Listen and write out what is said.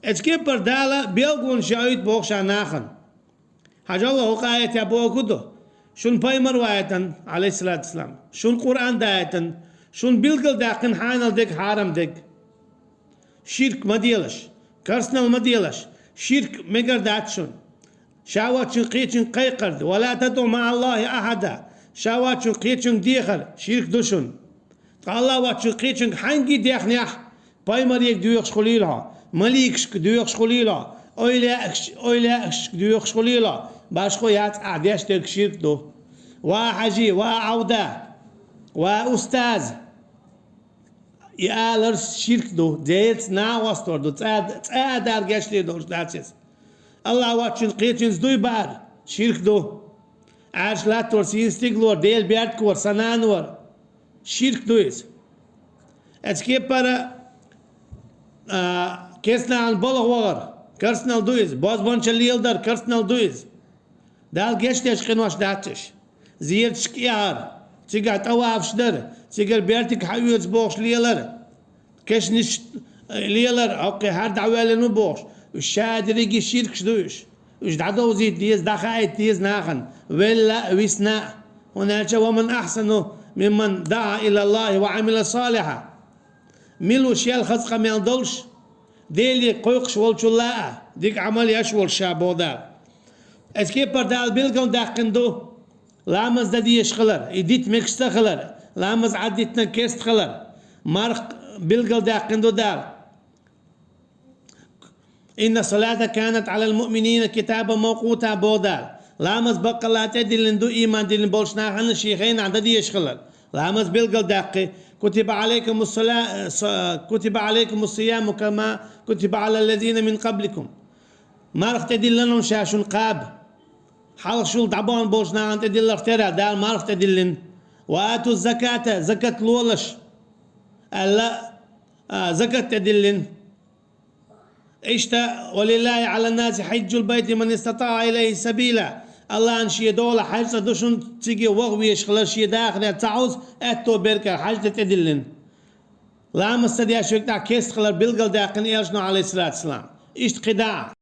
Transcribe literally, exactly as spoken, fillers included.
Эцу кеппара Дала белгалонаш яйта боху ша нахана. Хьажал, хӀокху аятехь бохург ду: шуна пайхамар ваийтина, Ӏалайхиссалату вассалам, шуна Къуръан даийтина, шуна билгалдаьккхина хьанал дерг, хьарам дерг. Ширк ма делаш, керстанал ма делаш, ширк мегар дац шуна. Ша воцчун кхечуьнга кхайкхар ду: «Ва ла тадӀу маӀаллахӀи ахьада». Ша воцчун кхечуьнга дехар ширк ду шуна. Ткъа Аллах воцчун кхечуьнга хьаьнгге дехнехь, пайхамаршка доьхуш хуьлийла хьо, маликашка доьхуш хуьлийла хьо, эвлаяашка, эвлаяашка доьхуш хуьлийла хьо, башхо яц, ахь деш дерг ширк ду. Ва хьажи, ва Ӏавда, ва устаз. И алар ширк ду, Делаца накъостор ду, цӀа, цӀа а Дала гечдийр долуш дац иза. Аллах воцчуьнца кхечуьнца дуй баар, ширк ду. Ӏаьржа латтор, сийна стигалора, Делан беркатора, сан нанора, ширк ду иза. Эцу кеппара, а, керстаналлин балха вахар, керстанал ду иза, бозбуунчалла леладар, керстанал ду иза. Дала гечдеш къинош дац уьш. Зераташка эхьар, цигахь тӀавафаш дар, цигара бертиг хьаоьцу бохуш лелар, кешнаш лелар, хӀокхе хӀара дӀавоьллина ву бохуш, уьш ша дерриге ширкаш ду уьш. Уьш дӀадовзийта деза, дӀахаийта деза нахана, велла а, висна а. ХӀунда аьлча: «Ва ман ахьсану мимман даӀа илаллахӀи ва Ӏамила салихьан». Мила ву шел хаза къамел долуш, Деле кхойкхуш волчул а, дика Ӏамал еш волуш ша, боху Дала. Эцу кеппара Дала билгалдаьккхина ду ламаз дан дезаш хилар, и дита мегаш ца хилар, ламаз Ӏаддитинарг керста хилар, марха билгалдаьккхина ду Дала. «Инна салата канат Ӏалал муъминина китабан мавкъута», боху Дала. Ламаз баккъалла тӀедиллина ду ийман диллина болчу нахана шен хенахь дан дезаш хилар. Ламаз билгалдаьккхи: «Кутиба Ӏалайкумус сала-, са-, кутиба Ӏалайкумус сияму кама кутиба Ӏалал лазина мин къабликум». Марха тӀедиллина ша шуна кхаба. Хьалха шул дӀабахна болчу нахана тӀедилларх тера Дала марха тӀедиллина. «Ва атуз заката», закат лолаш аьлла, а, закат тӀедиллина. Иштта: «Ва лиллахи Ӏалан наси хьиджул байти ман истатаӀа илайхи сабила». Аллахьан шен дола хьаьж цӀа ду шуна, цига ваха везаш хилар шен дахарехь ца Ӏовза, аьтто берг а хьаьж де тӀедиллина. Ламаз ца деш верг тӀаккха керста хилар билгалдаьккхина элчано, Ӏалайхиссалату вассалам. Иштта кхидӀа а.